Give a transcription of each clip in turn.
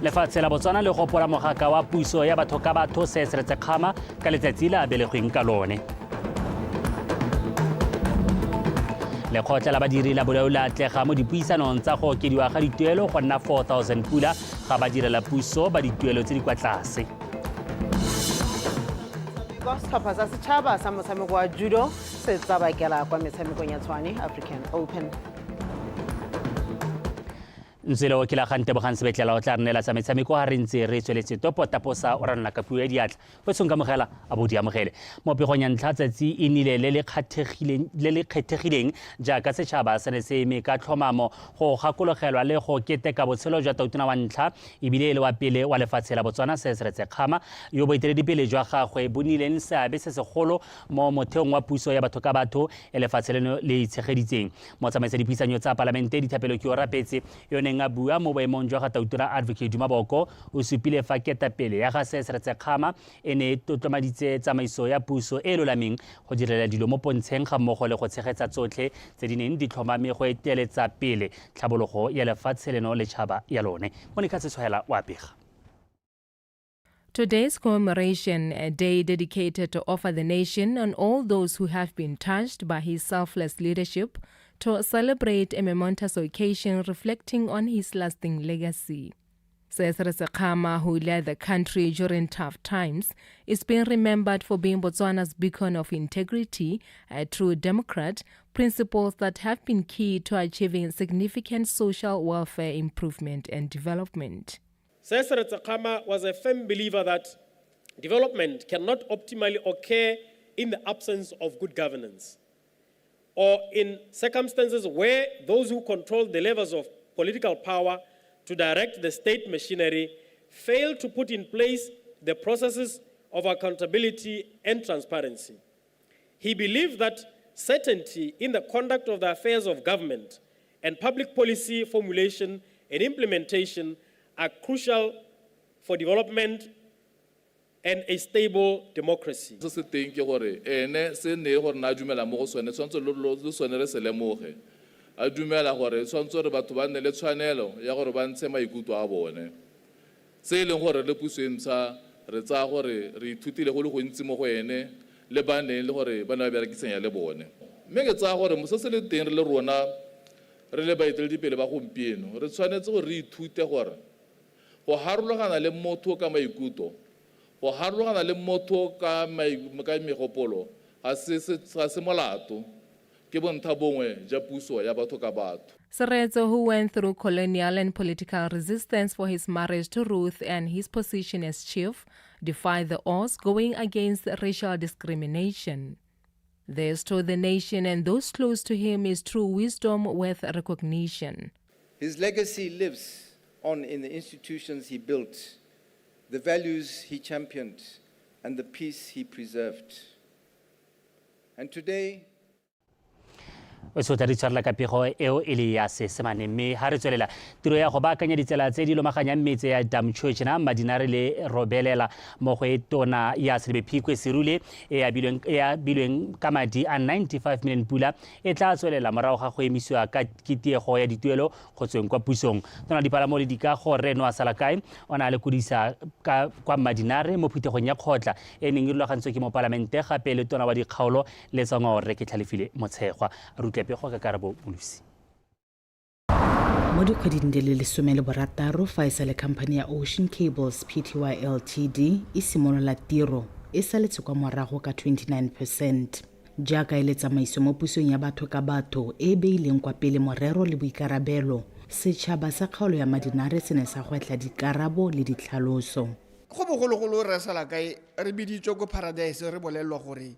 Lefatshe la Botswana le gopola mogaka wa puso ya batho ka batho Sir Seretse Khama ka letsatsi le a belegweng ka lone. Lekgotla la badiri la Bolau la atlega mo dipuisanong tsa go okediwa ga dituelo go nna 4000 pula ga badirela puso ba dituelo tse di kwa tlase. Setlhopha sa setšhaba sa motshameko wa judo se tsabakela kwa metshamekong ya Tshwane African Open. Ntswele o ke la ga Ntebogang Sebetlela o tla re neela tsa metshameko ga re ntse re tsweletse topo taposa o ranola ka puo ya diatla o tshong kamogela a bo di amogele. Mo pegong ya ntlha tsatsi e nile le le kgethegileng jaaka setšhaba se ne se eme ka tlhomamo go gakologelwa le go keteka botshelo jwa tautona wa ntlha ebile e le wa pele wa lefatshe la Botswana Sir Seretse Khama yo boeteledipele jwa gagwe bo nnileng seabe se segolo mo motheong wa puso ya batho ka batho e lefatshe leno le itshegeditseng. Motsamaisa dipuisanyo tsa palamente Dithapelo Keorapetse yo neng a bua mo boemong jwa ga Tautona Advocate Duma Boko o supile fa ketapele ya ga Sir Seretse Khama e ne e tlotlomaditse tsamaiso ya puso e e lolameng go direla dilo mo pontsheng ga mmogo le go tshegetsa tsotlhe tse di neng di tlhomame go eteletsa pele tlhabologo ya lefatshe leno le tšhaba ya lone. Monica Setshwaela o a bega. Today's commemoration, a day dedicated to offer the nation and all those who have been touched by his selfless leadership, to celebrate a momentous occasion reflecting on his lasting legacy. Sir Seretse Khama, who led the country during tough times, is being remembered for being Botswana's beacon of integrity, a true democrat, principles that have been key to achieving significant social welfare improvement and development. Sir Seretse Khama was a firm believer that development cannot optimally occur in the absence of good governance or in circumstances where those who control the levers of political power to direct the state machinery fail to put in place the processes of accountability and transparency. He believed that certainty in the conduct of the affairs of government and public policy formulation and implementation are crucial for development and a stable democracy. Se se teng ke gore ene se ne e gore na a dumela mo go sone tshwanetse le sone re se lemoge. A dumela gore tshwanetse gore batho ba nne le tshwanelo ya gore ba ntshe maikutlo a bone. Se e leng gore le puso e ntsha re tsaya gore re ithutile go le gontsi mo go ene le ba neng le gore ba ne ba berekisanya le bone. Mme ke tsaya gore se se le teng re le rona re le baeteledipele ba gompieno re tshwanetse gore re ithute gore go harologana le motho ka maikutlo, go harologana le motho ka megopolo ga se molato, ke bontha bongwe ja puso ya batho ka batho. Seretse, who went through colonial and political resistance for his marriage to Ruth and his position as chief, defied the odds going against racial discrimination. This to the nation and those close to him is true wisdom worth recognition. His legacy lives on in the institutions he built, the values he championed, and the peace he preserved. And today, O se o tla di tshwarela ka pego eo e le ya seesemane mme ha re tswelela tiro ya go baakanya ditsela tse di lomaganyang metse ya Damchurch na Madinare le Robelela mo go e tona ya Selebephikwe Serule e abilweng ka madi a 95 million pula e tla tswelela morago ga go emisiwa ka kitiego ya dituelo go tsweng kwa pusong. Tona dipalamo le dikago Rre Noah Salakae o ne a lekodisa ka kwa Madinare mo phuthegong ya kgotla e neng e rulagantswe ke mopalamente gape le tona wa dikgaolo le tsa ngwao Rre Ketlhalefile Motshegwa. Re utlwe pego ka Karabo Molusi. Mo dikgweding di le 16 fa e sa le khamphani ya Ocean Cables Pty Ltd e simolola tiro, e saletse kwa morago ka 29%. Jaaka e le tsamaiso mo pusong ya batho ka batho e e beileng kwa pele morero le boikarabelo, setšhaba sa kgaolo ya Madinare se ne sa gwetlha dikarabo le ditlhaloso. Go bogologolo re sala kae re biditswe ko paradise re bolelelwa gore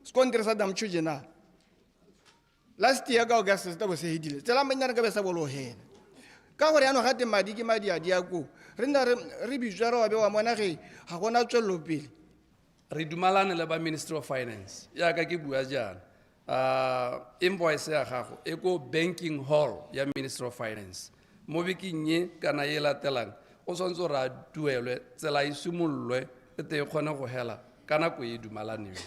sekontiri sa Damchuje na last year ka August se tabo se hedile tsela manyane ka be sa bologela ka gore yaanong gate madi ke madi a di ya koo re nna re bitswa re wa bewa mo nageng ga gona tswelelopele. Re dumalane le ba Ministry of Finance yaka ke bua jaana invoice ya gago e ko banking hall ya Ministry of Finance mo bekeng e kana e latelang o tshwanetse gore a duelwe tsela e simololwe e te e kgone go hela ka nako e dumalaneng.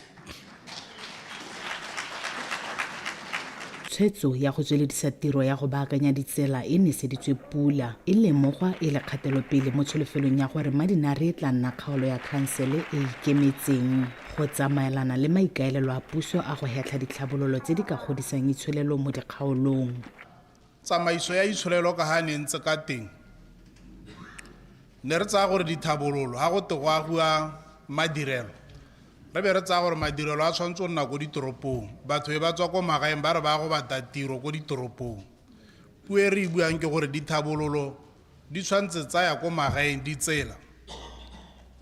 Tshwetso ya go tsweledisa tiro ya go baakanya ditsela e neseditswe pula, e lemogwa e le kgatelopele mo tsholofelong ya gore Mmadinare e tla nna kgaolo ya khansele e e ikemetseng, go tsamaelana le maikaelelo a puso a go hetlha ditlhabololo tse di ka godisang itsholelo mo dikgaolong. Tsamaiso ya itsholelo ka ga ne ntse ka teng, ne re tsaya gore dithabololo ga go te go agiwa madirelo, re be re tsaya gore madirelo a tshwanetse go nna ko ditoropong. Batho e ba tswa ko magaeng ba re ba go batla tiro ko ditoropong. Puo e re e buang ke gore dithabololo di tshwanetse tsa ya ko magaeng, ditsela,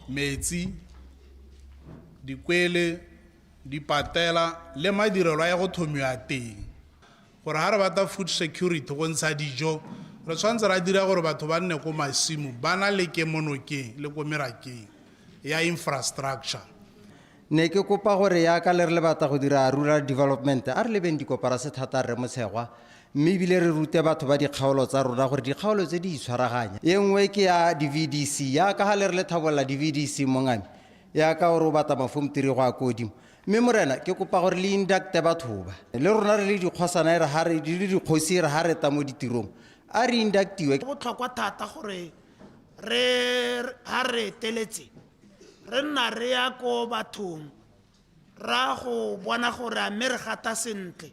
metsi, dikwele, dipatela le madirelo a ya go thomiwa teng. Gore ga re batla food security, go ntsha dijo, re tshwanetse ra dira gore batho ba nne ko masimo, ba na le kemonokeng le ko merakeng ya infrastructure. Ne ke kopa gore yaka le re le batla go dira rural development, a re lebeng dikoporase thata rre Motshegwa, mme ebile re rute batho ba dikgaolo tsa rona gore dikgaolo tse di itshwaraganya. E nngwe ke ya di-VDC, yaka ga le re le thabolola di-VDC mongame, yaka o re o batla mafomtiri go a ko godimo. Mme morena, ke kopa gore le inducte batho ba. Le rona re le dikgosana e re ha re, le dikgosi e re ha re ta mo ditirong, a re inductiwe. Go botlhokwa thata gore re ha re eteletse, re nna re ya ko bathong, ra go bona gore a mme re gata sentle,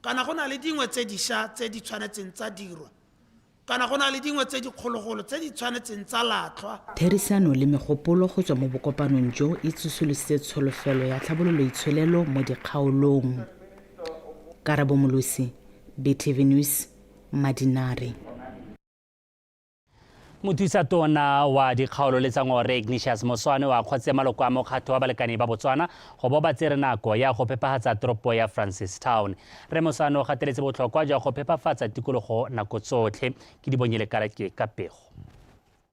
kana go na le dingwe tse dišwa tse di tshwanetseng tsa dirwa, kana go na le dingwe tse dikgologolo tse di tshwanetseng tsa latlhwa. Therisano le megopolo go tswa mo bokopanong jo e tsosolositse tsholofelo ya tlhabololo itsholelo mo dikgaolong. Karabo Molosi, BTV News, Mmadinare. Mothusa tona wa dikgaolo le tsa ngwao Ignatius Moswane o akgotse maloko a mokgatho wa balekane ba Botswana go bo ba tsere nako ya go phepafatsa toropo ya Francistown. Rre Moswane o gateletse botlhokwa jwa go phepafatsa tikologo nako tsotlhe. Ke di bonyele kala ke ka pego.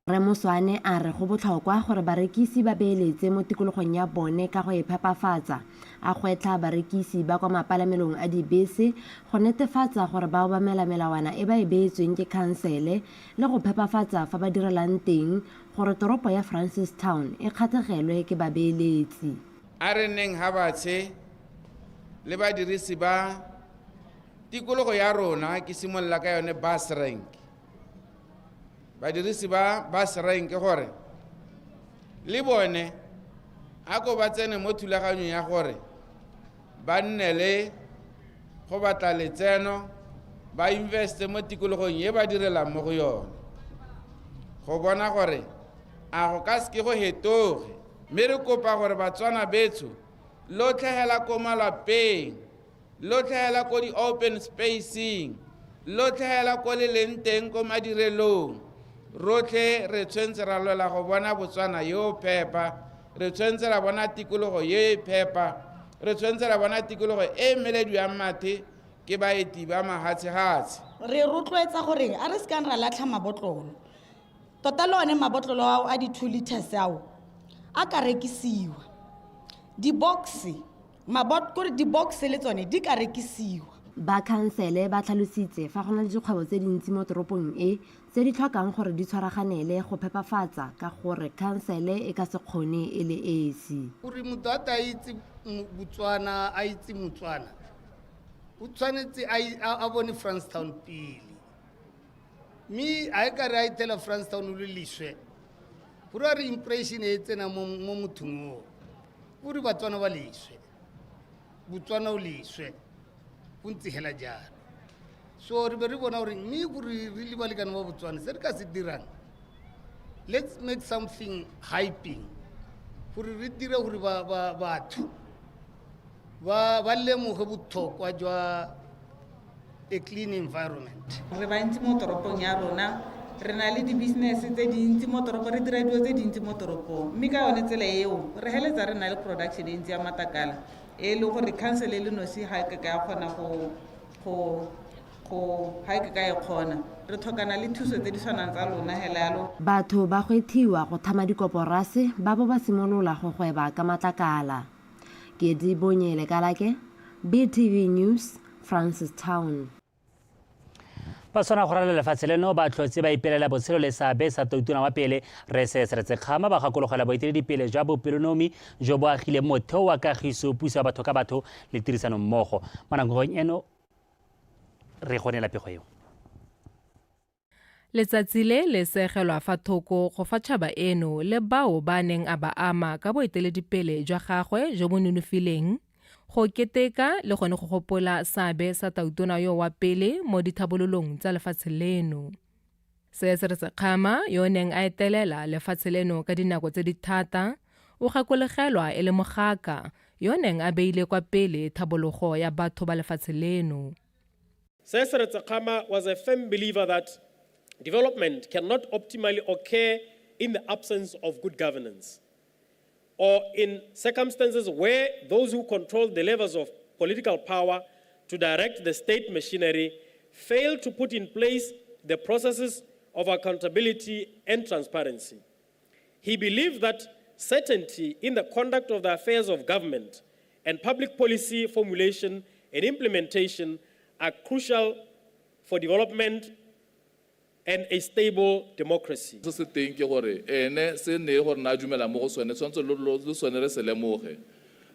Rre Moswane a re go botlhokwa gore barekisi ba beeletse mo tikologong ya bone ka go e phepafatsa. A gwetlha barekisi ba kwa mapalamelong a dibese go netefatsa gore ba obamela melawana e ba e beetsweng ke khansele le go phepafatsa fa ba direlang teng gore toropo ya Francistown e kgatlhegelwe ke babeeletsi. A re nneng habatshe le badirisi ba tikologo ya rona, ke simolola ka yone bus rank. Badirisi ba bus rank gore le bone a ko ba tsene mo thulaganyong ya gore ba nne le go batla letseno, ba investe mo tikologong e ba direlang mo go yone, go bona gore a go ka seke go hetoge. Mme re kopa gore Batswana betsho lo tlhagela ko malapeng, lo tlhagela ko di-open spacing, lo tlhagela ko le leng teng ko madirelong. Rotlhe re tshwanetse ra lwela go bona Botswana yo phepa, re tshwanetse ra bona tikologo ye e phepa, re tshwanetse ra bona tikologo e melediwang mathe ke baeti ba mahatshehatshe. Re rotloetsa gore a re sekang ra latlha mabotlolo. Tota le one mabotlolo ao a di-2 liters ao a ka rekisiwa. Di-box, kore di-box le tsone di ka rekisiwa. Ba khansele ba tlhalositse fa go na le dikgwebo tse dintsi mo toropong e tse di tlhokang gore di tshwaraganele go phepafatsa ka gore khansele e ka se kgone e le esi. Gore motho a ta itse Botswana, a itse Motswana, o tshwanetse a bone Francistown pele. Mme a e ka re a ithela Francistown o le leswe, gore a re impression e tsena mo mothong o, gore Batswana ba leswe, Botswana o leswe, go ntse hela jalo. So re be re bona gore mme gore re le balekane ba Botswana, se re ka se dirang, let's make something hyping, gore re dire gore batho ba lemoge botlhokwa jwa a clean environment. Re bantsi mo toropong ya rona, re na le di-business tse dintsi mo toropong, re dira dilo tse dintsi mo toropong, mme ka yone tsela eo re heletsa re na le production e ntsi ya matakala e leng gore council e le nosi ga e ka ya kgona go ga e ka e kgona. Re tlhokana le thuso tse di tshwanang tsa lona hela yalo. Batho ba gwethiwa go thama dikoporase ba bo ba simolola go gweba ka matlakala. Ke di bonyele kalake, BTV News, Francistown. Batswana go ralala lefatshe leno ba tlhotse ba ipelela botshelo le seabe sa tautona wa pele Rre Seretse Khama, ba gakologela boeteledipele jwa bopelonomi jo bo agileng motheo wa kagiso, puso ya batho ka batho le tirisanommogo. Mo nakong eno Re go neela pego eo. Letsatsi le le seegelwa fa thoko go fa tšhaba eno le bao ba neng a ba ama ka boeteledipele jwa gagwe jo bo nonofileng go keteka le gone go gopola seabe sa tautona yo wa pele mo dithabololong tsa lefatshe leno. Se Seretse Khama yo o neng a etelela lefatshe leno ka dinako tse di thata o gakologelwa e le mogaka yo o neng a beile kwa pele thabologo ya batho ba lefatshe leno. Sir Seretse Khama was a firm believer that development cannot optimally occur in the absence of good governance or in circumstances where those who control the levers of political power to direct the state machinery fail to put in place the processes of accountability and transparency. He believed that certainty in the conduct of the affairs of government and public policy formulation and implementation are crucial for development and a stable democracy. Se se teng ke gore ene se ne gore na a dumela mo go sone tshwanetse le sone re se lemoge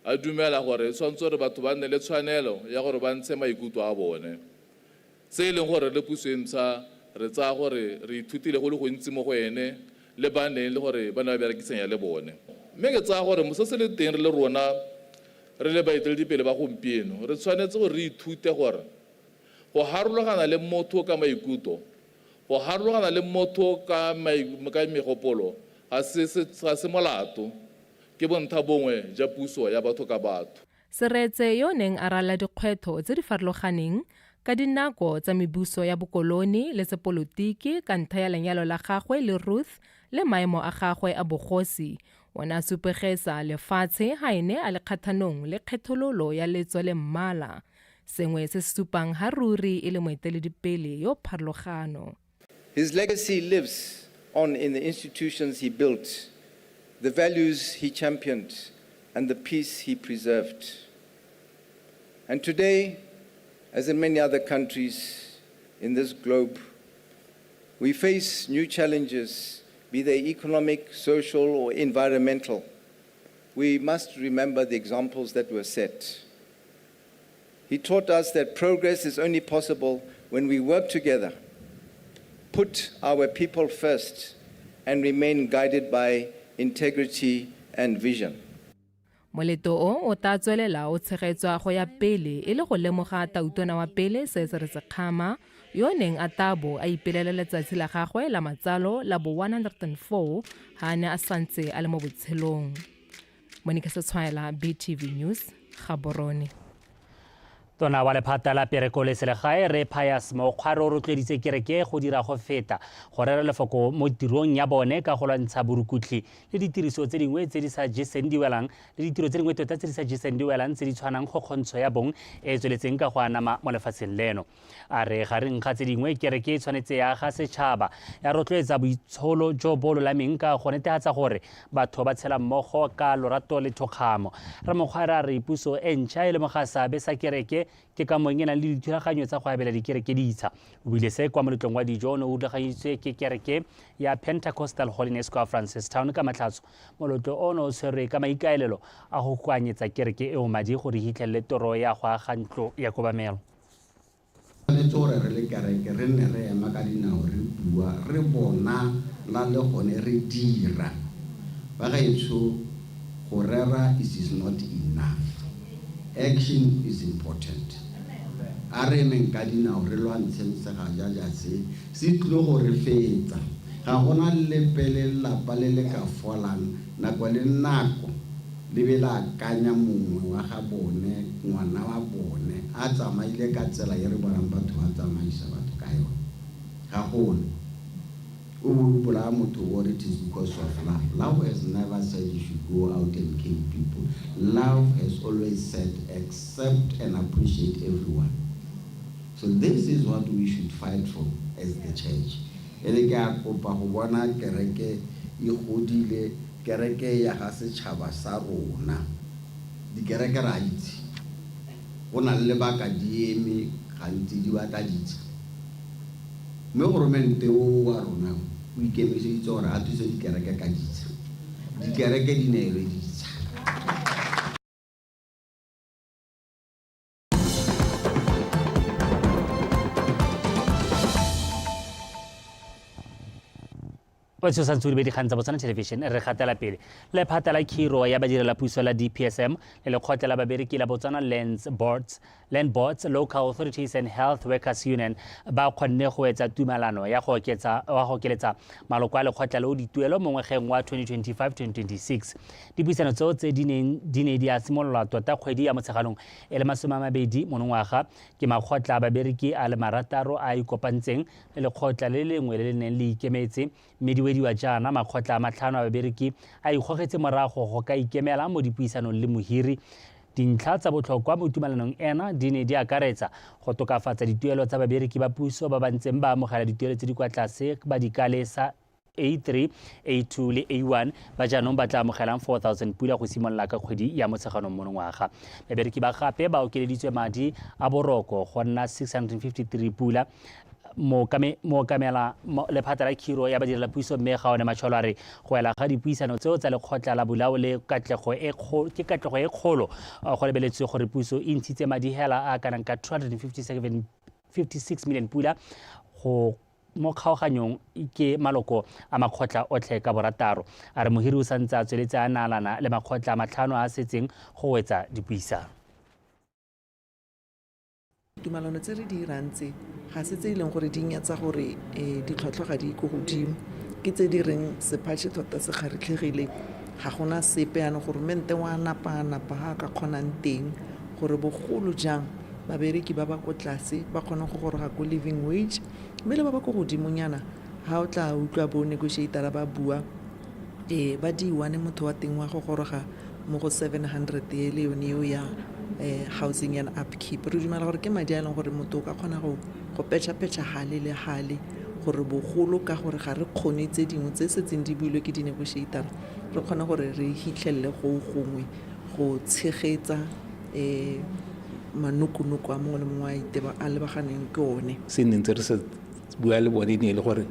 a dumela gore tshwanetse gore batho ba nne le tshwanelo ya gore ba ntshe maikutlo a bone se e leng gore le puso e ntsha re tsaya gore re ithutile go le gontsi mo go ene le ba neng le gore ba ne ba berekisanya le bone mme ke tsaya gore se se le teng re le rona re le baeteledipele ba gompieno re tshwanetse gore re ithute gore go harologana le motho ka maikutlo go harologana le motho ka megopolo ga se molato ke bontha bongwe ja puso ya batho ka batho. Seretse yo neng a rala dikgwetlho tse di farologaneng ka dinako tsa mebuso ya bokolone le sepolotiki ka ntlha ya lenyalo la gagwe le Ruth le maemo a gagwe a bogosi o ne a supegesa lefatshe ha ene a le kgathanong le kgethololo ya letso le mmala sengwe se se supang ha ruri e le moeteledipele yo pharologano. His legacy lives on in the institutions he built, the values he championed, and the peace he preserved. And today, as in many other countries in this globe, we face new challenges, be they economic, social, or environmental. We must remember the examples that were set. He taught us that progress is only possible when we work together, put our people first, and remain guided by integrity and vision. Moleto o o tla tswelela o tshegetswa go ya pele e le go lemoga tautona wa pele Sir Seretse Khama yo o neng a tabo a ipelela letsatsi la gagwe la matsalo la bo 104 ha a ne a santse a le mo botshelong. Monica Setshwaela, BTV News, Gaborone. Tona wa lephata la pereko le selegae re Pius Mokgware o rotloeditse kereke go dira go feta go rera lefoko mo tirong ya bone ka go lwantsha borukutlhi le ditiriso tse dingwe tse di sa jeseng diwelang le ditiro tse dingwe tota tse di sa jeseng diwelang tse di tshwanang kgokgontsho ya bong e e tsweletseng ka go anama mo lefatsheng leno. A re gareng ga tse dingwe kereke e tshwanetse ya aga setšhaba ya rotloetsa boitsholo jo bo lolameng ka go netefatsa gore batho ba tshela mmogo ka lorato le thokgamo. Ramokgware a re puso e ntšha e lemoga seabe sa kereke ke ka mong e nang le dithulaganyo tsa go abela dikereke ditsha. O buile se kwa moletlong wa dijo o ne o rulaganyeditswe ke kereke ya Pentecostal Holiness kwa Francistown ka Matlhatso. Moletlo ono o tshwerwe ka maikaelelo a go kokoanyetsa kereke eo madi gore e fitlhelele toro ya go aga ntlo ya kobamelo. Tshwanetse gore re le kereke re nne re ema ka dinao re bua re bona la le gone re dira. Bagaetsho, go rera it is not enough. Action is important. A re emeng ka dinao re lwantsheng segajaja se se tlile go re fetsa. Ga gona lepe lelapa le le ka folang nako le nako le be la akanya mongwe wa ga bone, ngwana wa bone a tsamaile ka tsela e re bonang batho ba tsamaisa batho ka yone. Ga gona. O bo bolaya motho o re it is because of love. Love has never said you should go out and kill people. Love has always said accept and appreciate everyone. So this is what we should fight for as the church. Ene ke a kopa go bona kereke e godile, kereke ya ga setšhaba sa rona. Dikereke re a itse. Go na le lebaka di eme gantsi di batla ditsha. Mme goromente o wa rona o ikemiseditse gore a thuse dikereke ka ditsha. Dikereke di neelwe ditsha. O se santse o lebedi dikgang tsa Botswana Television. Re gatela pele. Lephata la khiro ya badirelapuso la DPSM le lekgotla la babereki la Botswana Land Boards, Local Authorities and Health Workers Union ba kgonne go etsa tumalano ya go oketsa wa go okeletsa maloko a lekgotla leo dituelo mo ngwageng wa 2025-2026. Dipuisano tseo tse di neng di ne di a simololwa tota kgwedi ya Motsheganong e le 20 monongwaga ke makgotla a babereki a le 6 a a ikopantseng le lekgotla le lengwe le le neng le ikemetse, mme di wediwa jaana makgotla a 5 a babereki a ikgogetse morago go ka ikemela mo dipuisanong le mohiri. Dintlha tsa botlhokwa mo tumalanong ena di ne di akaretsa go tokafatsa dituelo tsa babereki ba puso ba ba ntseng ba amogela dituelo tse di kwa tlase ba dikale sa A3, A2 le A1 ba jaanong ba tla amogelang 4000 pula go simolola ka kgwedi ya Motsheganong monongwaga. Babereki ba gape ba okeleditswe madi a boroko go nna 653 pula. Mookamela lephata la khiro ya badirelapuso mme Gaone Macholo a re go ela ga dipuisano tseo tsa lekgotla la bolao le katlego e ke katlego e kgolo go lebeletswe gore puso e ntshitse madi hela a kanang ka 257 56 million pula go mo kgaoganyong ke maloko a makgotla otlhe ka borataro. A re mohiri o santse a tsweletse a naalana le makgotla a 5 a a setseng go wetsa dipuisano. Tumalano tse re di irang tse ga se tse e leng gore di nyatsa gore ditlhwatlhwa ga di ko godimo, ke tse di reng sephatšhe tota se kgaritlhegile, ga gona sepe yanong goromente wa napa-napa ga a ka kgonang teng gore bogolo jang babereki ba ba ko tlase ba kgone go goroga ko living wage, mme le ba ba ko godimonyana ga o tla utlwa bo negotiator ba bua ba D1 motho wa teng wa go goroga mo go 700 e le yone eo ya housing and upkeep. Re dumela gore ke madi a e leng gore motho o ka kgona go petšha-petšha gale le gale gore bogolo ka gore ga re kgone tse dingwe tse setseng di builwe ke di-negotiator, re kgone gore re hitlhelele go gongwe go tshegetsa manokonoko a mongwe le mongwe a lebaganeng ke one. Se nne ntse re se bua le bone ne e le gore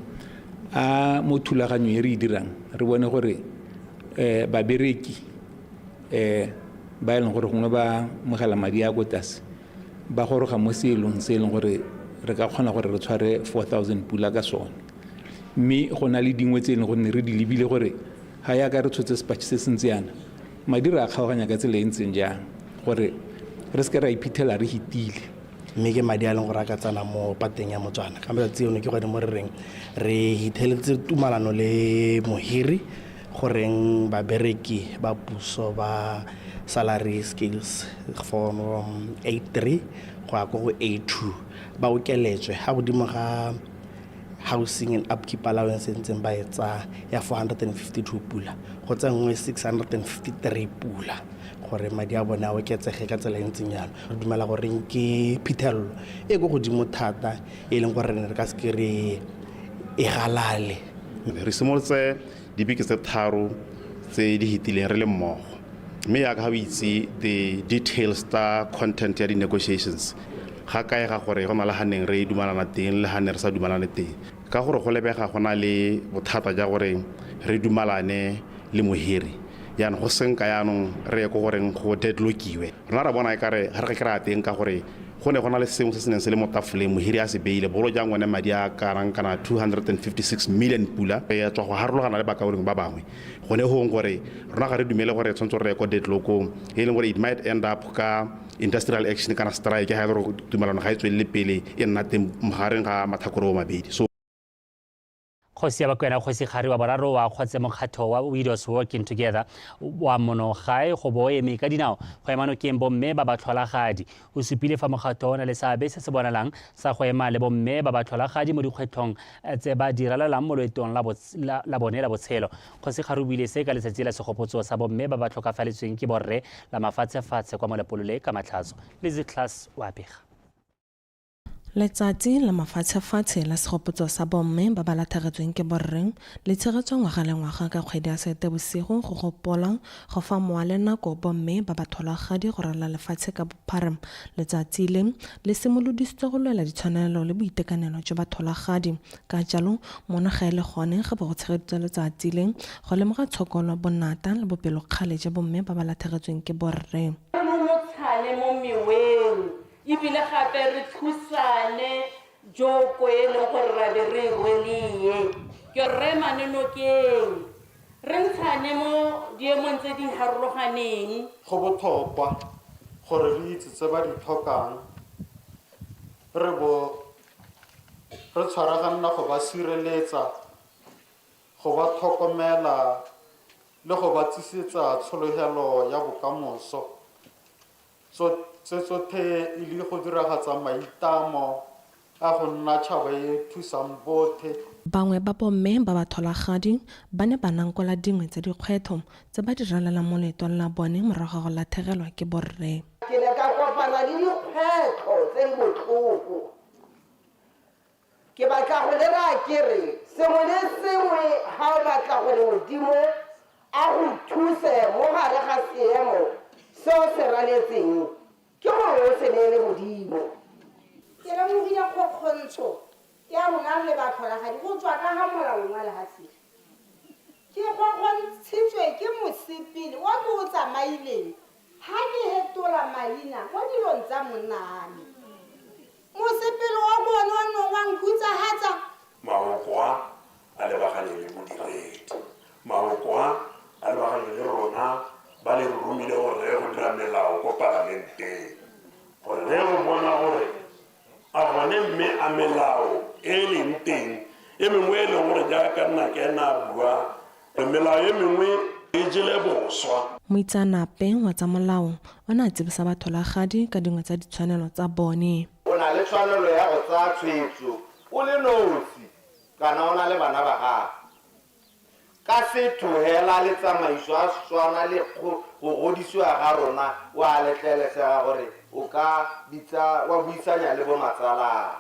a mo thulaganyong e re e dirang re bone gore babereki ba e leng gore gongwe ba amogela madi a ko tlase ba goroga mo seelong se e leng gore re ka kgona gore re tshware 4000 pula ka sone, mme go na le dingwe tse e leng gore re di lebile gore ga yaka re tshotse sepatšhe se se ntse yana madi re a kgaoganya ka tsela e ntseng jang gore re seke ra iphitlhela re hitile. Mme ke madi a leng gore a ka tsena mo pateng ya Motswana ka matsatsi ono ke gone mo re reng re hitheletse tumalano le mohiri goreng babereki ba puso ba salary scales from A3 go ya ko go A2 ba okeletswe ga godimo ga housing and upkeep allowance e ntseng ba e tsaya ya 452 pula go tsenngwe 653 pula gore madi a bone a oketsege ka tsela e ntseng jalo. Re dumela gore ke phithelelo e ko godimo thata e leng gore re ka seke re e galale. Re simolotse dibeke tse 3 tse di hitileng re le mmogo, mme yaka ga o itse the details tsa content ya di-negotiations ga kaega gore go na le ga neng re dumalana teng le ga ne re sa dumalane teng, ka gore go lebega go na le bothata ja gore re dumalane le mohiri. Jaanong go senka jaanong re ye ko goreng go deadlockiwe. Rona ra bona e kare ga re kry-a teng ka gore go ne go na le sengwe se se neng se le mo tafoleng, mohiri a se beile bogolo jang one madi a kanang kana 256 million pula. Re tswa go harologana le bakaulengwe ba bangwe gone gong gore rona ga re dumele gore tshwanetse re ye ko deadlockong e leng gore it might end up ka industrial action kana strike ga e le gore tumelano ga e tswelele pele e nna teng magareng ga matlhakore o mabedi. So Kgosi ya Bakwena Kgosi Kgari wa boraro wa kgotse mokgatho wa Widows Working Together wa monogae go bo eme ka dinao go ema nokeng bomme ba ba tlholagadi. O supile fa mokgatho o na le seabe se se bonalang sa go ema le bomme ba ba tlholagadi mo dikgwetlhong tse ba di ralalang mo loetong la bone la botshelo. Kgosi Kgari o buile se ka letsatsi la segopotso sa bomme ba ba tlhokafaletsweng ke borre la mafatshefatshe kwa Molepolole ka Matlhatso. Lizzy Klaas o a bega. Letsatsi la mafatshefatshe la segopotso sa bomme ba ba latlhegetsweng ke borre le tshegetswa ngwaga le ngwaga ka kgwedi ya Seetebosigo go gopola go fa mowa le nako bomme ba ba tholagadi go ralala lefatshe ka bophara. Letsatsi le le simolodisitswe go lwela ditshwanelo le boitekanelo jwa batholagadi. Ka jalo mono ga e le gone ga bo go tshegeditswe letsatsi le go lemoga tshokolo, bonata le bopelokgale jwa bomme ba ba latlhegetsweng ke borre. Re nonotshane mo meweng ebile gape re thusane joko e leng gore ra be re e rwele. Ke re emane nokeng, re ntshane mo diemong tse di harologaneng. Go botlhokwa gore re itse tse ba di tlhokang, re bo re tshwaraganela go ba sireletsa, go ba tlhokomela le go ba tsisetsa tshologelo ya bokamoso. Tse tsothe e le go diragatsa maitlamo a go nna tšhaba e e thusang botlhe. Bangwe ba bomme ba batholagadi ba ne ba nankola dingwe tsa dikgwetlho tse ba di ralalang mo leetong la bone morago ga go latlhegelwa ke borre. Ke ne ka kopana le dikgwetlho tse di botlhoko. Ke batla go le raya ke re sengwe le sengwe ga o batla gore Modimo a go thuse mo gare ga seemo se o se raletseng ke gore o se neele Modimo. Ke lemogile kgokgontsho ya rona re le batlholagadi go tswa ka ga molaong wa lehatshe. Ke kgokgontshitswe ke mosepele o ke o tsamaileng ha ke hetola maina mo dilong tsa monna wa me. Mosepele o ke one o neng wa nkhutsahatsa. Mahoko a a lebagane le bodiredi. Mahoko a a lebagane le rona ba le re romile gore re ye go dira melao ko palamenteng. Gore re ye go bona gore a gone mme a melao e e leng teng e mengwe e leng gore jaaka nna ke ena a bua melao e mengwe e jele boswa. Moitseanape wa tsa molao o ne a tsibosa batholagadi ka dingwe tsa ditshwanelo tsa bone. O na le tshwanelo ya go tsaya tshwetso o le nosi kana o na le bana ba gago. Ka setho hela le tsamaiso ya Setswana le go godisiwa ga rona o a letlelesega gore o ka bitsa wa buisanya le bomatsalaago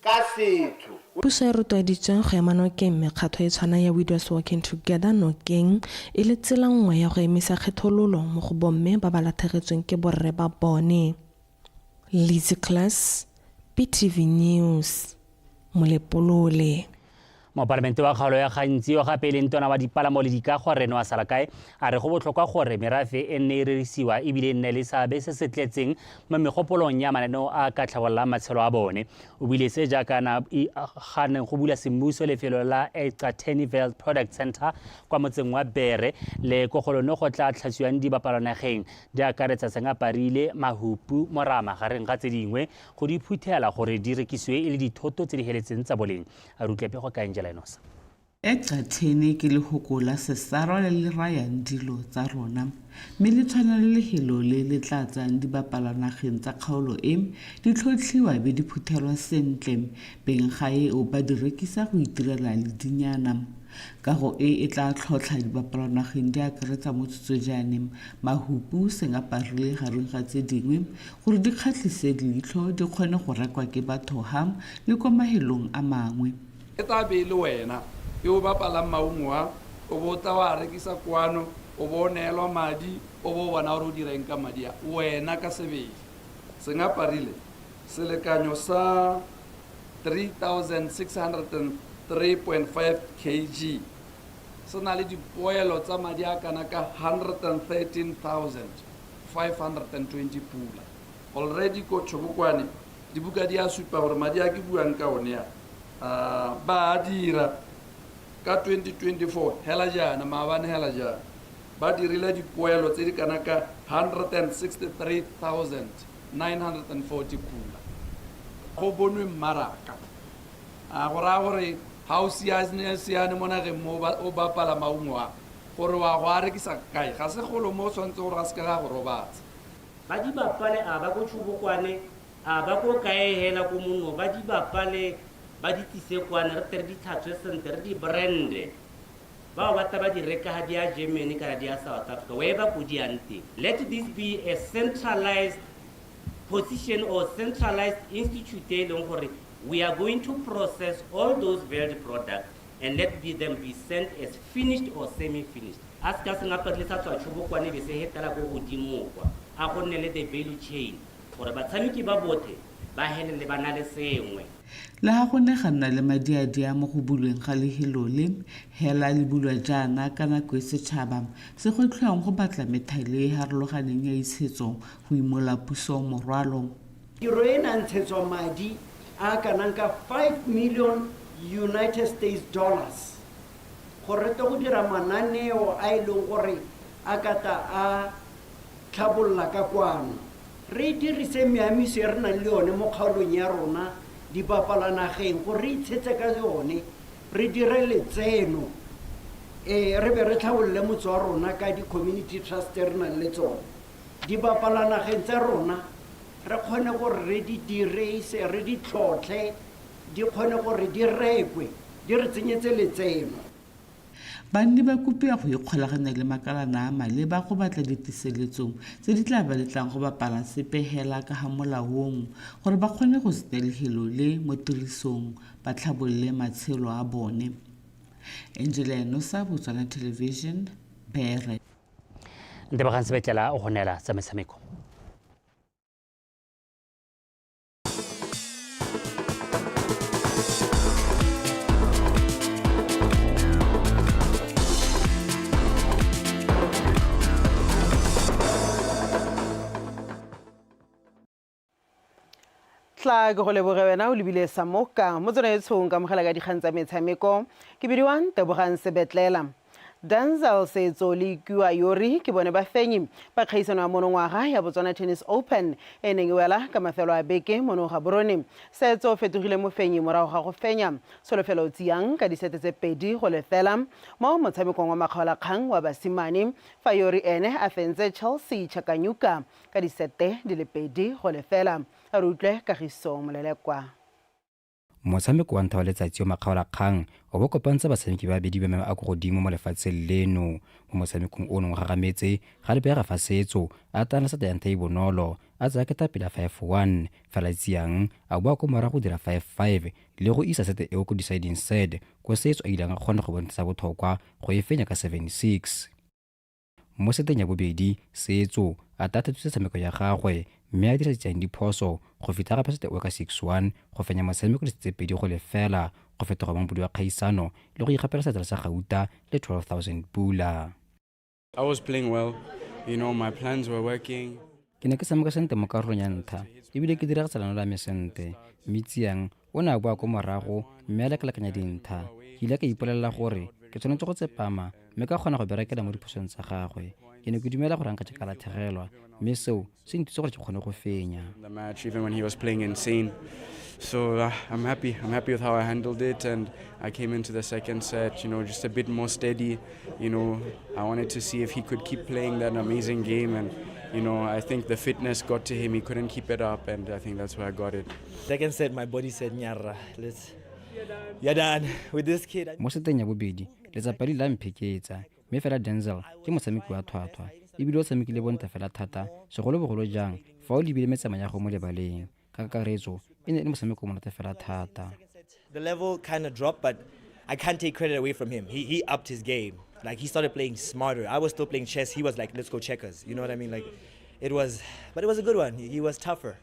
ka setho. Puso e rotloeditswe go ema nokeng mekgatho e tshwana ya Widows Walking Together nokeng e le tsela nngwe ya go emisa kgethololo mo go bomme ba ba latlhegetsweng ke borre ba bone. Lizzy Klass, BTV News, Molepolole. Mopalamente wa kgaolo ya Gantsi yo gape e leng tona wa dipalamo le dikago Rre Noah Salakae a re go botlhokwa gore merafe e nne e rerisiwa ebile e nne le seabe se se tletseng mo megopolong ya mananeo a ka tlhabololang matshelo a bone. O buile se jaaka na ga neng go bula semmuso lefelo la Ecatheni Veld Product Centre kwa motseng wa Bere le ko go lone go tla tlhatswiwang dibapalwanageng di akaretsa sengaparile, mahupu, morama gareng ga tse dingwe go di phuthela gore di rekisiwe e le dithoto tse di heletseng tsa boleng. A re utlwe pego ka Angela Enosa. Ecatheni ke lehoko la Sesarwa le le rayang dilo tsa rona, mme le tshwana le lehelo le le tla tsayang dibapalwanageng tsa kgaolo e, di tlhotlhiwa be di phuthelwa sentle, beng gae o ba di rekisa go itirela ledinyana. Kago e e tla tlhotlha dibapalwanageng di akaretsa motsotsojane, mahupu, sengaparile gareng ga tse dingwe, gore di kgatlhise leitlho di kgone go rekwa ke batho ha le kwa mahelong a mangwe. E tla be e le wena yo o bapalang maungo a, o bo o tla wa a rekisa kwano, o bo o neelwa madi, o bo o bona gore o dira eng ka madi a, wena ka sebele. Sengaparile, selekanyo sa 3603.5 kg se na le dipoelo tsa madi a kana ka 113,520 pula. Already ko Tšhobokwane dibuka di a supa gore madi a ke buang ka one a, ba a dira. Ka 2024 hela jaana, maabane hela jaana, ba dirile dipoelo tse di kana ka 163,940 pula. Go bonwe mmaraka. A go raya gore ga o siane mo nageng mo o bapala maungo a, gore wa go a rekisa kae, ga se golo mo o tshwanetse gore a seke ga go robatsa. Ba di bapale a ba ko Tšhobokwane, a ba ko kae hela ko Monno, ba di bapale ba di tlise kwane re tle re di tlhatswe sentle re di brande. Bao ba tla ba di reka ha di ya Germany kana di ya South Africa, wherever ko di yang teng. Let this be a centralized position or centralized institute e leng gore we are going to process all those veld products and let them be sent as finished or semi-finished. A se ka sengaparile sa tswa Tšhobokwane be se hetela ko godimo kwa. A go nne le the value chain gore batshameki ba bothe ba helele ba na le sengwe. Le ha go ne ga nna le madiadia mo go bulweng ga lehelo le, hela le bulwa jaana ka nako e setšhaba se gwetlhiwang go batla methale e e harologaneng ya itshetso go imola puso morwalo. Tiro e ne a ntshetswa madi a a kanang ka 5 million United States dollars. Gore re tle go dira mananeo a e leng gore a ka tla a tlhabolola ka kwano. Re dirise meamiso e re nang le yone mo kgaolong ya rona, dibapalanageng, gore re itshetse ka yone, re dire letseno, ee, re be re tlhabolole motse wa rona ka di-community trust tse re nang le tsone. Dibapalanageng tsa rona re kgone gore re di dirise, re di tlhotlhe, di kgone gore di rekwe, di re tsenyetse letseno. Banni ba kopiwa go ikgolaganya le makalana a maleba go batla diteseletso tse di tla ba letlang go bapala sepe hela ka ga molaong gore ba kgone go senya lehelo le mo tirisong ba tlhabolole matshelo a bone. Angela Enosa, Botswana Television, Bere. Ntebagang Sebetlela o go neela tsa metshameko. Tla ke go leboge wena o lebile Samoka mo tsona e tshong ka mogela ka dikgang tsa metshameko. Ke bidiwang Tebogang Sebetlela. Denzel Setso le Ikiwa Yori ke bone bafenyi ba kgaisano ya monongwaga ya Botswana Tennis Open e neng e wela ka mafelo a beke mono Gaborone. Setso o fetogile mofenyi morago ga go fenya Tsholofelo Tsiang ka disete tse 2-0 mo motshamekong wa makgaolakgang wa basimane, fa Yori ene a fentse Chelsea Chakanyuka ka disete di le 2-0. A re utlwe Kagiso Molelekwa. Motshameko wa ntlha wa letsatsi wa makgaolakgang o bo kopantse batshameki ba babedi ba maemo a kwa godimo mo lefatsheng leno. Mo motshamekong ono o gagametse, ga lebega fa Setso a tana seta ya ntlha e bonolo, a tsaya ketapele ya 5-1, fela Tsiang a boa ko morago go dira 5-5 le go isa sete eo ko deciding set, ko Setso a ileng a kgona go bontsha botlhokwa go e fenya ka 7-6. Mo seteng ya bobedi, Setso a tathethutse tshameko ya gagwe mme a dira Tsiang diphoso go fitlha gape sete o ka 6-1 go fenya motshameko disete tse 2-0 go fetoga mampodi wa kgaisano le go ikgapela seatlana sa gauta le 12,000 pula. I was playing well, you know, my plans were working. Ke ne ke tshameka sente mo karolong ya ntlha e bile ke diragatsa leano la me sente, mme Tsiang o ne a boa ko morago mme a lekalekanya dintlha. Ke ile ka ipolelela gore ke tshwanetse go tsepama mme ka kgona go berekela mo diphosong tsa gagwe. Ke ne ke dumela gore nka ka latlhegelwa mme seo se nthuse gore ke kgone go fenya. The match, even when he was playing insane. So I'm happy. I'm happy with how I handled it, and I came into the second set, you know, just a bit more steady. You know, I wanted to see if he could keep playing that amazing game, and you know, I think the fitness got to him. He couldn't keep it up, and I think that's where I got it. Second set, my body said, "Nyarra, let's, you're done with this kid." Mo seteng ya bobedi, letsapa le ile la mpheketsa, mme fela Denzel ke motshameki wa tlhwatlhwa e bile o tshamekile bontle fela thata, segolobogolo jang fa o lebile metsamao ya gagwe mo lebaleng. Ka kakaretso, e ne e le motshameko o monate fela thata. The level kind of dropped, but I can't take credit away from him. He, he upped his game. Like he started playing smarter. I was still playing chess. He was like, let's go checkers. You know what I mean? Like it was, but it was a good one. He, he was tougher.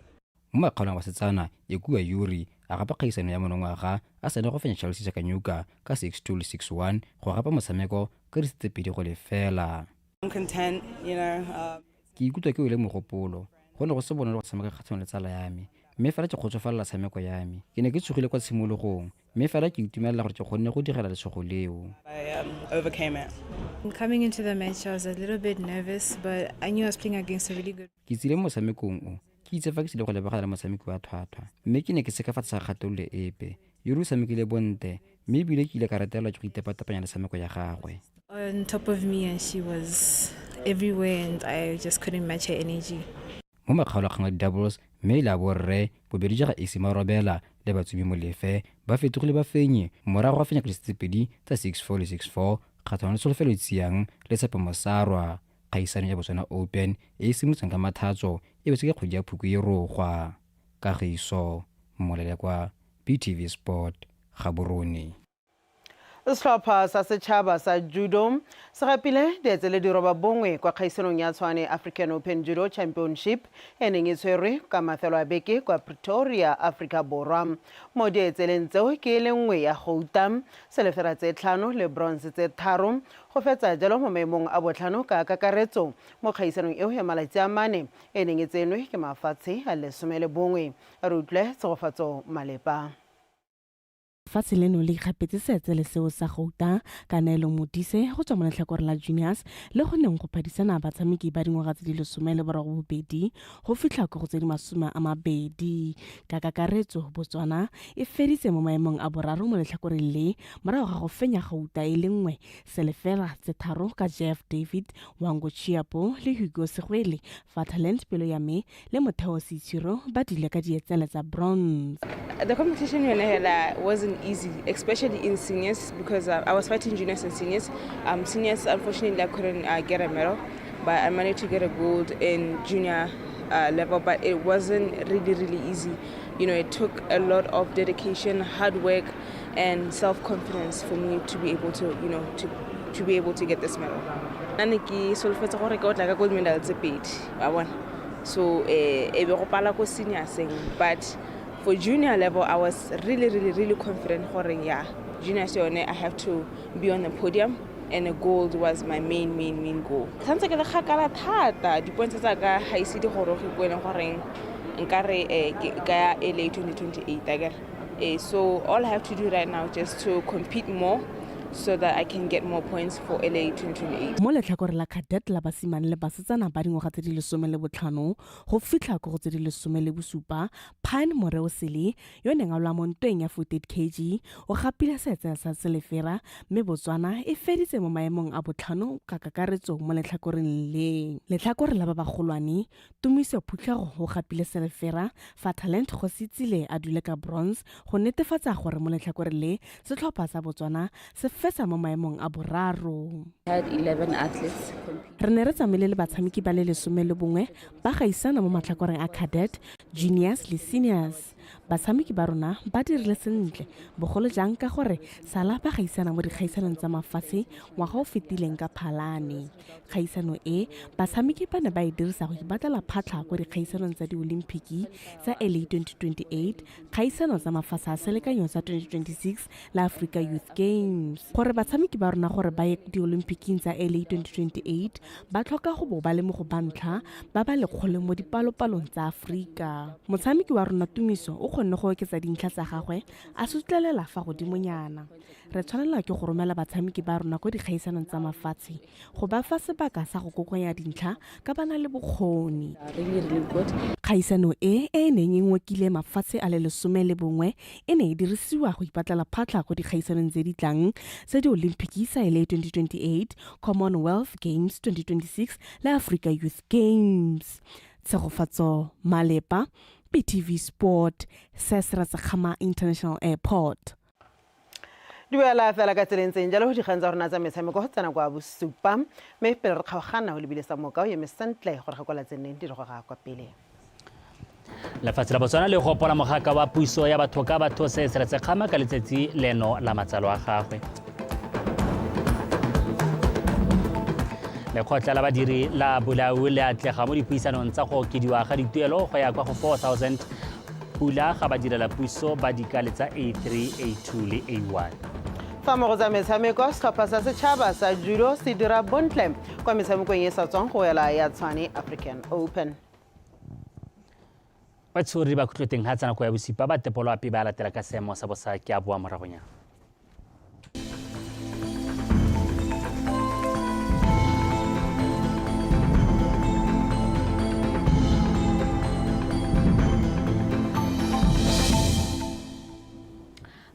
Mo makgaolong a basetsana, Ekuwa Yuri a gapa kgaisano ya monongwaga a sena go fenya Chelsea Chakanyuka ka 6-2 le 6-1 go gapa motshameko ka disete tse 2-0. I'm content, you know. Uh, Ke ikutlwa ke wele mogopolo. Go ne go se bonolo go tshameka kgatlhanong le tsala ya me, mme fela ke kgotsofalela tshameko ya me. Ke ne ke tshogile kwa tshimologong, mme fela ke itumelela gore ke kgonne go digela letshogo leo. I um, overcame it. Coming into the match, I was a little bit nervous, but I knew I was playing against a really good. Ke tsile mo motshamekong o, ke itse fa ke tsile go lebagana le motshameki wa tlhwatlhwa, mme ke ne ke se ka fa tlase ga kgatelelo epe. Yuri o tshamekile bontle, mme ebile ke ile ka retelelwa ke go itepatepanya le tshameko ya gagwe. On top of me, and she was everywhere, and I just couldn't match her energy. Mo makgaolakgang a di-doubles, mme le a borre, bobedi jwa ga Esi Marobela le Batsumi Molefe ba fetogile bafenyi morago ga fenya ka disete tse pedi tsa 6-4 le 6-4 kgatlhanong le Tsholofelo Tsiang le Tshepo Mosarwa. Kgaisano ya Botswana Open e e simolotseng ka Mathatso e wetse ka kgwedi ya Phukwi e rogwa. Kagiso Molelekwa, BTV Sport, Gaborone. Setlhopha sa setšhaba sa judo se gapile dietse le diroba bongwe kwa kgaisanong ya Tshwane African Open Judo Championship e neng e tshwerwe ka mafelo a beke kwa Pretoria, Afrika Borwa. Mo dietseleng tseo ke e le nngwe ya gouta, selefera tse tlhano le bronze tse tharo, go fetsa jalo mo maemong a botlhano ka kakaretso mo kgaisanong eo ya malatsi a mane e neng e tsenwe ke mafatshe a 11. Re utlwe Tshegofatso Malepa. Lefatshe leno le ikgapetse seetsele seo sa gouta ka Neelo Modise go tswa mo letlhakore la Juniors le go neng go phadisana batshameki ba dingwaga tse di 18 go fitlha ko go tse di 20. Ka kakaretso, Botswana e feditse mo maemong a boraro mo letlhakoreng le morago ga go fenya gouta e le nngwe selefera tse tharo ka Jeff David Wango Chiapo le Hugo Segwele fa Talent Peloyame le Motheo Seitshiro ba dule ka dietsele tsa bronze. The competition yone hela wasn't easy, especially in seniors, because I was fighting juniors and seniors. Seniors, unfortunately, I couldn't get a medal, but I managed to get a gold in junior level. But it wasn't really, really easy. It took a lot of dedication, hard work, and self-confidence for me to be able to, you know, to, to be able to get this medal. Nna ne ke solofetse gore ke otla ka gold medal tse pedi, wa bona. So e be go pala ko seniorseng, but for junior level I was really, really, really confident gore yeah, juniors yone I have to be on the podium, and a gold was my main, main, main goal. Santse ke le kgakala thata, di-points tsa ka ga ise di goroge ko e leng goreng nkare ke ka ya LA 2028 akere. So all I have to do right now is just to compete more so that I can get more points for LA 2028. Mo letlhakore la cadet la basimane le basetsana ba dingwaga tse di 15 go fitlha ko go tse di 17, Pine Moreosele yo neng a lwa mo ntweng ya 48 kg o gapile seetsele sa selefera, mme Botswana e feditse mo maemong a botlhano ka kakaretso mo letlhakoreng le. Letlhakore la ba bagolwane, Tumiso Phutlhego o gapile selefera fa Talent Gositsile a dule ka bronze go netefatsa gore mo letlhakoreng le setlhopha sa Botswana se fetsa mo maemong a boraro. Had 11 athletes compete. Re ne re tsamaile le batshameki ba le 11 ba gaisana mo matlhakoreng a cadet, juniors le seniors. Batshameki ba rona ba dirile sentle, bogolo jang ka gore sala ba gaisana mo dikgaisanong tsa mafatshe ngwaga o fetileng ka Phalane. Kgaisano e, batshameki ba ne ba e dirisa go ipatlela phatlha ko dikgaisanong tsa diolimpiki tsa LA 2028, kgaisano tsa mafatshe a selekanyo tsa 2026 la Africa Youth Games. Gore batshameki ba rona gore ba ye diolimpiking tsa LA 2028, ba tlhoka go bo ba le mo go ba ntlha ba ba lekgolo mo dipalopalong tsa Aforika. Motshameki wa rona Tumiso o kgonne go oketsa dintlha tsa gagwe a sutlelela fa godimonyana. Re tshwanelwa ke go romela batshameki ba rona ko dikgaisanong tsa mafatshe go ba fa sebaka sa go kokoanya dintlha ka ba na le bokgoni. Really, really good. Kgaisano e e neng e ngokile mafatshe a le 11 e ne e dirisiwa go ipatlela phatlha ko dikgaisanong tse di tlang tsa diolimpiki sa LA 2028, Commonwealth Games 2026 le Africa Youth Games. Tshegofatso Malepa, BTV Sport, Sir Kgama International Airport. Duela fela ka tseleng tseng jalo dikgang tsa rona tsa metshameko go tsena kwa bosupa, mme pele re kgaogana go lebile sa moka o eme sentle gore ga kwa tseneng di re goga kwa pele. Lefatshe la Botswana le gopola mogaka wa puso ya batho ka batho se Seretse Khama ka letsatsi leno la matsalo a gagwe. Lekgotla la badiri la Bolau le atlega mo dipuisanong tsa go okediwa ga dituelo go ya kwa go 4000 pula ga badirela puso ba dikale tsa A3, A2 le A1. Fa mo go tsa metshameko, setlhopha sa setšhaba sa judo se dira bontle kwa metshamekong e sa tswang go wela ya Tshwane African Open. Batshori ba khutloteng ha tsena ko ya bosupa ba tepolo ape ba latela ka seemo sa bosa ke a boa moragonyana.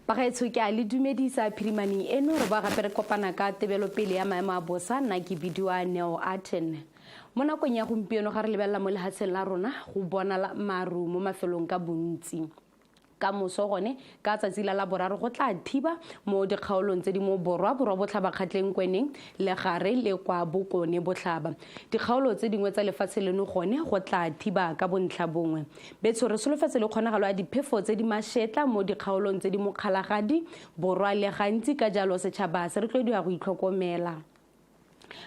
Bagaetsho, ke a le dumedisa phirimaneng eno, re ba gape re kopana ka tebelopele ya maemo a bosa. Nna ke bidiwa Neo Arten. Mo nakong ya gompieno ga re lebelela mo lehatsheng la rona go bonala maru mo mafelong ka bontsi. Ka moso gone ka tsatsi la laboraro go tla thiba mo dikgaolong tse di mo borwa, borwa botlhaba, Kgatleng, Kweneng le gare le kwa bokone botlhaba. Dikgaolo tse dingwe tsa lefatshe leno gone go tla thiba ka bontlha bongwe. Betsho, re solofetse le kgonagalo ya diphefo tse di mašetla mo dikgaolong tse di mo Kgalagadi, borwa le gantsi, ka jalo setšhaba se rotloediwa go itlhokomela.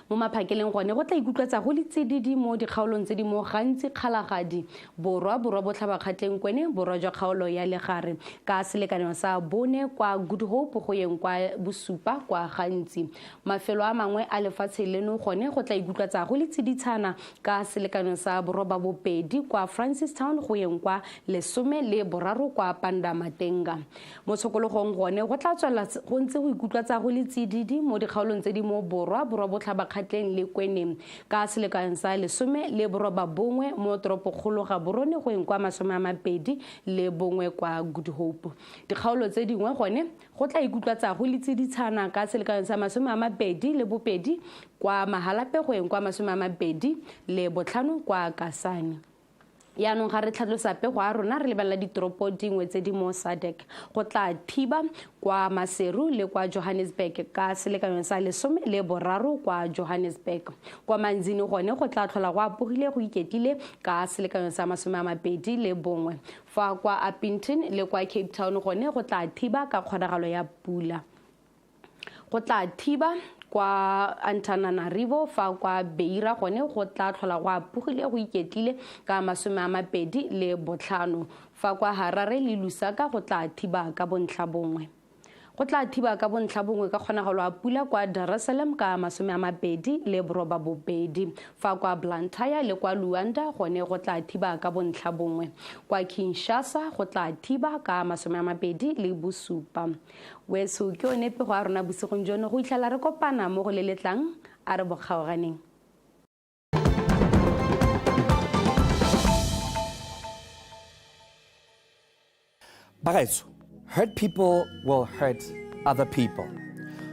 Mo maphakeleng gone go tla ikutlwetsa go le tsididi mo dikgaolong tse di mo gantsi Kgalagadi Borwa, Borwa Botlhaba Kgatleng Kwene, Borwa jwa kgaolo ya Legare ka selekanyo sa 4 kwa Good Hope go yeng kwa bosupa kwa Gantsi. Mafelo a mangwe a lefatshe leno gone go tla ikutlwatsa go le tsiditshana ka selekanyo sa 82 kwa Francistown go yeng kwa 13 kwa Pandamatenga. Mo tshokologong gone go tla tswelela go ntse go ikutlwatsa go le tsididi mo dikgaolong tse di mo Borwa, Borwa Botlhaba Kgatleng le Kweneng ka selekanyo sa 19 mo toropokgolo Gaborone go yeng kwa 21 kwa Good Hope. Dikgaolo tse dingwe gone go tla ikutlwatsa go le tsiditshana ka selekanyo sa 22 kwa Mahalapye go yeng kwa 25 kwa Kasane. Yaanong ga re tlhatlosa pego ya rona re lebelela ditoropo dingwe tse di mo SADC. Go tla thiba kwa Maseru le kwa Johannesburg ka selekanyo sa 13 kwa Johannesburg. Kwa Manzini gone go tla tlhola go apogile go iketlile ka selekanyo sa 21. Fa kwa Upington le kwa Cape Town gone go tla thiba ka kgonagalo ya pula. Go tla thiba kwa Antananarivo, fa kwa Beira gone go tla tlhola go apogile go iketlile ka 25, fa kwa Harare le Lusaka go tla thiba ka bontlha bongwe. Go tla thiba ka bontlha bongwe ka kgonagalo ya pula kwa Dar es Salaam ka 29, fa kwa Blantyre le kwa Luanda gone go tla thiba ka bontlha bongwe. Kwa Kinshasa go tla thiba ka 27. Weso ke yone pego ya rona bosigong jono, go itlhela re kopana mo go le letlang, a re bokgaoganeng. Bagaetsho, hurt people will hurt other people.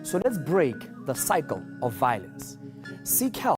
So let's break the cycle of violence. Seek help.